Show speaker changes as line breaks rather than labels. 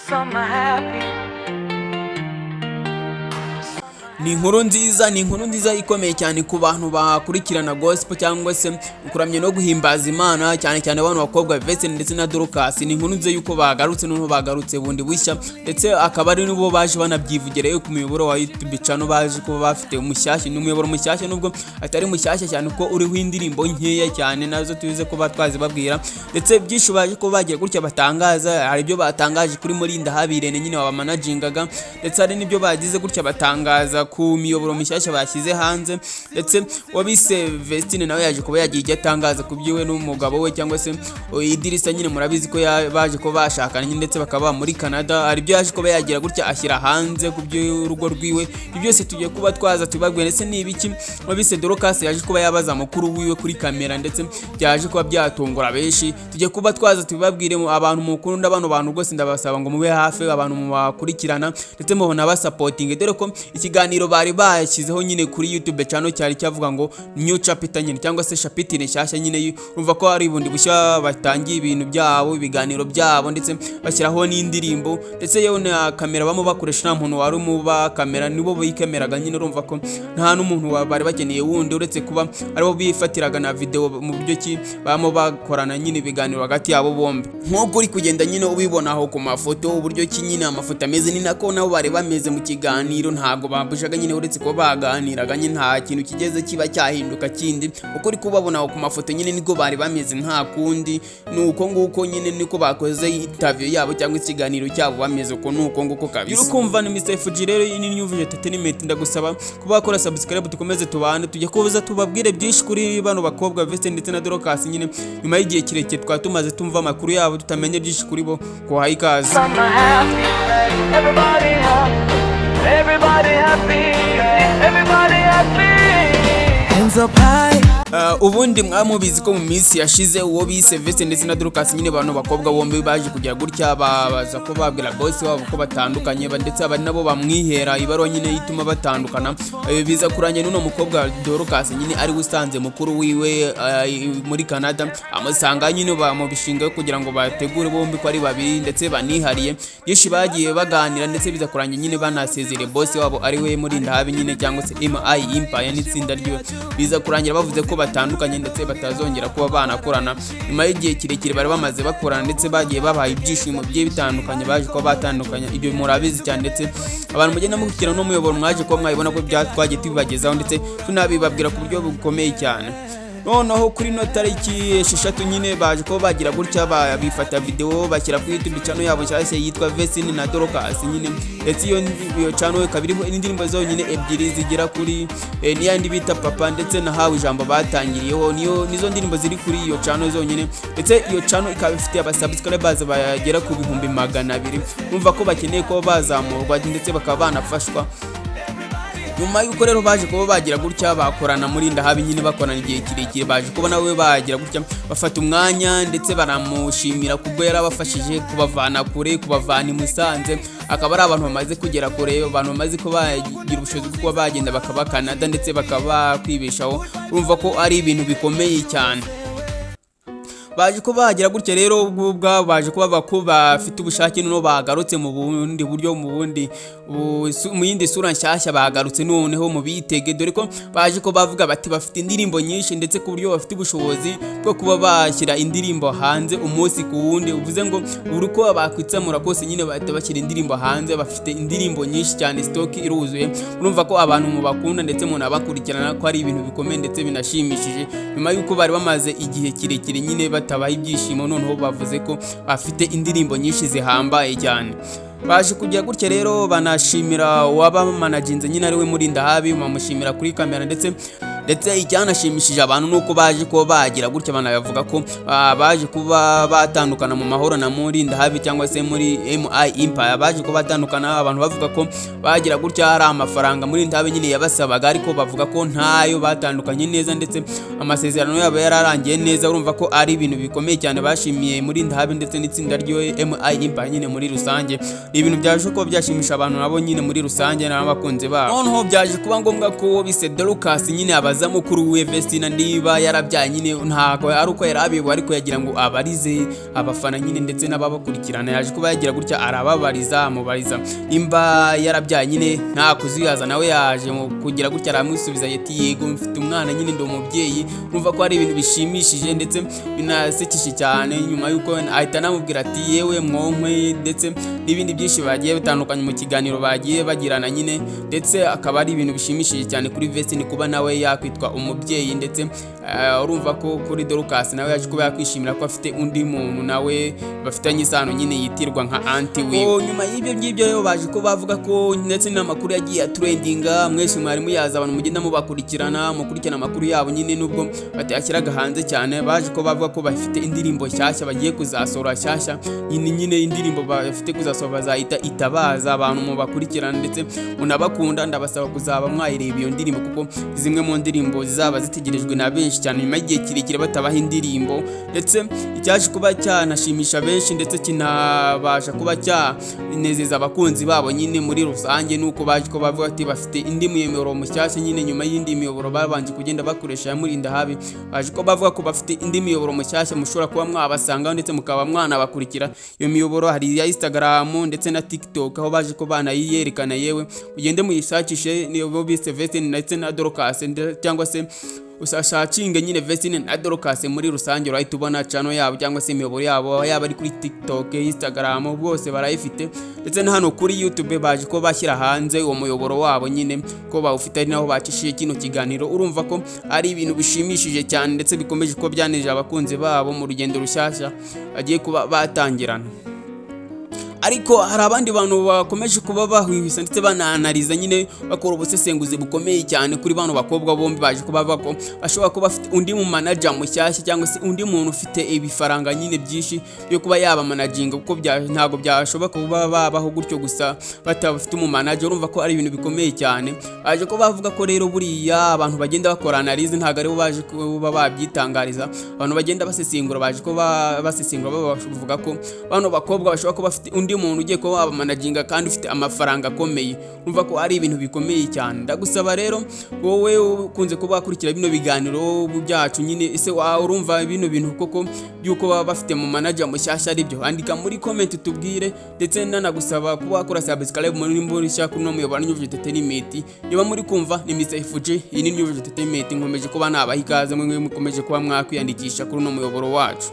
Some are happy.
Ni inkuru nziza, ni inkuru nziza ikomeye cyane ku bantu bakurikirana gospel cyangwa se kuramya no guhimbaza Imana, cyane cyane abantu bakobwa Vestine ndetse na Dorcas. Ni inkuru nziza yuko bagarutse, noneho bagarutse bundi bushya, ndetse akaba ari nibo baje banabyivugira ku muyoboro wa YouTube channel baje kuba bafite umushyashya. Ni umuyoboro mushyashya, nubwo atari mushyashya cyane kuko uriho indirimbo nkeya cyane, nazo tuze kuba twazibabwira. Ndetse byinshi baje kuba bagira gutya batangaza, hari ibyo batangaje kuri Murindahabi Irene nyine wabamanajingaga, ndetse hari n'ibyo bagize gutya batangaza ku miyoboro mishyashya bashyize hanze. Ndetse wabise Vestine nawe yaje kuba yagiye icyo atangaza ku byiwe n'umugabo we cyangwa se Idirisa nyine, murabizi ko baje kuba bashakanye ndetse bakaba muri Canada. Hari ibyo yaje kuba yagira gutya ashyira hanze ku by'urugo rwiwe. Ibyo byose tugiye kuba twaza tubabwira. Ndetse ni ibiki wabise Dorcas yaje kuba yabaza mukuru wiwe kuri kamera, ndetse byaje kuba byatungura benshi? Tugiye kuba twaza tubabwire. Abantu mukunda bano bantu rwose, ndabasaba ngo mube hafi, abantu mubakurikirana ndetse mubona basapotinga, dore ko ikiganiro bari bashyizeho nyine kuri YouTube channel cyari cyavuga ngo "New chapter" nyine, cyangwa se chapitre nshyashya nyine. Urumva ko ari bundi bushya batangiye ibintu byabo, ibiganiro byabo, ndetse bashyiraho n'indirimbo. Ndetse yewe na kamera bamo bakoresha, nta muntu wari umuba kamera, nibo bikameraga nyine. Urumva ko nta n'umuntu bari bakeneye wundi uretse kuba aribo bifatiraga na video, mu buryo ki bamo bakorana nyine ibiganiro hagati yabo bombi, nk'uko uri kugenda nyine ubibona aho ku mafoto. Uburyo ki nyine amafoto ameze ni nako nabo bari bameze mu kiganiro. Ntabwo babushaga nyine, uretse kuba baganiraga nyine, nta kintu kigeze kiba cyahinduka kindi. Uko uri kubabona aho ku mafoto nyine niko bari bameze, nta kundi, ni uko nguko nyine niko bakoze interview yabo cyangwa ikiganiro cyabo bameze uko, ni uko nguko kabisa. Uri kumva ni Mr FG rero, iyi ni New Vision Entertainment. Ndagusaba kuba wakora subscribe, dukomeze tubane, tujye kuza tubabwire byinshi kuri bano bakobwa Vestine ndetse na Dorcas nyine, nyuma y'igihe kirekire twari tumaze tumva amakuru yabo, tutamenye byinshi kuri bo. Kuhaye ikaze.
Some are happy. Everybody happy. Everybody happy. Everybody happy.
Hands up high.
Ubundi mwamubizi ko mu minsi yashize uwo bise Vestine ndetse na Dorcas nyine, bano bakobwa bombi baje kugira gutya babaza ko babwira boss wabo ko batandukanye, ndetse abari nabo bamwihera ibaruwa nyine ituma batandukana. Biza kurangira n'uno mukobwa Dorcas nyine ari we usanze mukuru wiwe muri Canada, amusanga nyine bamubishinga kugira ngo bategure bombi ko ari babiri ndetse banihariye. Byinshi bagiye baganira, ndetse biza kurangira nyine banasezereye boss wabo ari we Murindahabi nyine, cyangwa se MI Empire n'itsinda ryiwe. Biza kurangira bavuze ko batandukanye ndetse batazongera kuba banakorana, nyuma y'igihe kirekire bari bamaze bakorana, ndetse bagiye babaha ibyishimo bigiye bitandukanye. Baje kuba batandukanye, ibyo murabizi cyane, ndetse abantu mugenda mukurikirana n'umuyoboro mwaje kuba mwabibona ko twagiye tubibagezaho, ndetse tunabibabwira ku buryo bukomeye cyane. Noneho kuri ino tariki 6 nyine baje kuba bagira gutya bifata video bashyira kuri YouTube channel yabo nshyashya yitwa Vestine na Dorcas nyine. Ndetse iyo channel ikaba iriho indirimbo zonyine ebyiri zigera kuri n'iyandi bita "Papa" ndetse na "Hawe Ijambo" batangiriyeho. Niyo nizo ndirimbo ziri kuri iyo channel zonyine. Ndetse iyo channel ikaba ifite aba subscribers bagera ku 200,000. Urumva ko bakeneye kuba bazamurwa ndetse bakaba banafashwa. Nyuma y'uko rero baje kuba bagira gutya bakorana Murindahabi nyine, bakorana igihe kirekire, baje kuba nawe bagira gutya bafata umwanya ndetse baramushimira kubwo yarabafashije kubavana kure, kubavana i Musanze, akaba ari abantu bamaze kugera kure, abantu bamaze kuba bagira ubushobozi bwo kuba bagenda bakaba Canada ndetse bakaba bakwibeshaho. Urumva ko ari ibintu bikomeye cyane. Baje ko bagira gutya rero ubwo ubwabo baje kuba bavuga ko bafite ubushake, noneho bagarutse mu bundi buryo, mu bundi mu yindi sura nshyashya. Bagarutse noneho mu bitege, dore ko baje ko bavuga bati bafite indirimbo nyinshi, ndetse ku buryo bafite ubushobozi bwo kuba bashyira indirimbo hanze umunsi ku wundi. Uvuze ngo buri uko bakwitsamura kose nyine bahita bashyira indirimbo hanze. Bafite indirimbo nyinshi cyane, stock iruzuye. Urumva ko abantu mubakunda ndetse munabakurikirana ko ari ibintu bikomeye ndetse binashimishije, nyuma y'uko bari bamaze igihe kirekire nyine batabaha ibyishimo. Noneho bavuze ko bafite indirimbo nyinshi zihambaye cyane. Baje kujya gutya rero banashimira uwabamanaginze nyine ari we Murindahabi, bamushimira kuri kamera. Ndetse icyanashimishije abantu ni uko baje kuba bagira gutya banavuga ko baje kuba batandukana mu mahoro na Murindahabi cyangwa se muri MI Empire. Baje kuba batandukana, abantu bavuga ko bagira gutya hari amafaranga Murindahabi nyine yabasabaga, ariko bavuga ko ntayo, batandukanye neza ndetse amasezerano yabo yararangiye neza. Urumva ko ari ibintu bikomeye cyane. Bashimiye Murindahabi ndetse n'itsinda ry'iyo MI Empire nyine muri rusange. Ni ibintu byaje kuba byashimisha abantu nabo nyine muri rusange n'abakunzi babo. Noneho byaje kuba ngombwa ko uwo bise Dorcas nyine abaza abaza mukuru we Vestina niba yarabyaye nyine. Ntabwo ari uko yari abiyobewe, ariko yagira ngo abarize abafana nyine ndetse n'ababakurikirana. Yaje kuba yagira gutya arababariza, amubariza nimba yarabyaye nyine. Nta kuzuyaza, nawe yaje mu kugira gutya aramusubiza ati: "Yego, mfite umwana nyine, ndi umubyeyi." Urumva ko ari ibintu bishimishije ndetse binasekeshe cyane, nyuma y'uko ahita anamubwira ati: "Yewe mwonkwe", ndetse n'ibindi byinshi bagiye bitandukanye mu kiganiro bagiye bagirana nyine. Ndetse akaba ari ibintu bishimishije cyane kuri Vestine kuba nawe yakwitwa umubyeyi, ndetse urumva ko kuri Dorcas nawe yaje kuba yakwishimira ko afite undi muntu nawe bafitanye isano nyine yitirwa nka aunty wiwe. Nyuma y'ibyo ngibyo rero baje ko bavuga ko, ndetse n'amakuru yagiye atrendinga, mwese mwari muyazi, abantu mugenda mubakurikirana, mukurikirana amakuru yabo nyine, nubwo batayashyiraga hanze cyane, baje ko bavuga ko bafite indirimbo nshyashya bagiye kuzasohora nshyashya nyine. Indirimbo bafite kuzasohora bazayita Itabaza. Abantu mubakurikirana ndetse munabakunda, ndabasaba kuzaba mwayireba iyo ndirimbo, kuko zimwe mu ndirimbo zizaba zitegerejwe na benshi cyane nyuma y'igihe kirekire batabaha indirimbo. Ndetse icyaje kuba cyanashimisha benshi ndetse kinabasha kuba cyanezeza abakunzi babo nyine muri rusange, nuko baje ko bavuga ati bafite indi miyoboro mushyashya nyine, nyuma y'indi miyoboro babanje kugenda bakoresha ya Murinda Habi. Baje ko bavuga ko bafite indi miyoboro mushyashya mushobora kuba mwabasangaho ndetse mukaba mwanabakurikira. Iyo miyoboro hari iya Instagram ndetse na TikTok, aho baje ko banayiyerekana. Yewe, mugende muyishakishe, niyo bise Vestine ndetse na Dorcas, cyangwa se usashakinge nyine Vestine na Dorcas muri rusange, urahita ubona channel yabo cyangwa se imiyoboro yabo, yaba ari kuri TikTok, Instagram, bose barayifite. Ndetse na hano kuri YouTube baje ko bashyira hanze uwo muyoboro wabo nyine ko bawufite, ari naho bacishiye kino kiganiro. Urumva ko ari ibintu bishimishije cyane ndetse bikomeje kuba byanejeje abakunzi babo mu rugendo rushyashya bagiye kuba batangirana. Ariko hari abandi bantu bakomeje kuba bahwihwisa ndetse bananariza nyine, bakora ubusesenguzi bukomeye cyane kuri bano bakobwa bombi. Baje kuba bavuga ko bashobora kuba bafite undi mu manager mushyashya, cyangwa se undi muntu ufite ibifaranga nyine byinshi byo kuba yaba managinga, kuko ntabwo byashoboka kuba babaho gutyo gusa batabafite umu manager. Urumva ko ari ibintu bikomeye cyane. Baje ko bavuga ko rero buriya abantu bagenda bakora analyse, ntabwo aribo baje kuba babyitangariza, abantu bagenda basesengura baje ko basesengura bavuga ko bano bakobwa bashobora kuba bafite undi muntu ugiye kuba wabamanaginga kandi ufite amafaranga akomeye. Urumva ko ari ibintu bikomeye cyane. Ndagusaba rero wowe ukunze kuba wakurikira bino biganiro byacu nyine, ese wa urumva bino bintu koko by'uko baba bafite mu manager mushyashya ari byo? Andika muri comment tubwire, ndetse nanagusaba kuba wakora subscribe muri nshya kuri uno muyoboro New Entertainment. Niba muri kumva, ni Mr FG, iyi ni New Entertainment. Nkomeje kuba nabaha ikaze mwe mukomeje kuba mwakwiyandikisha kuri uno muyoboro wacu.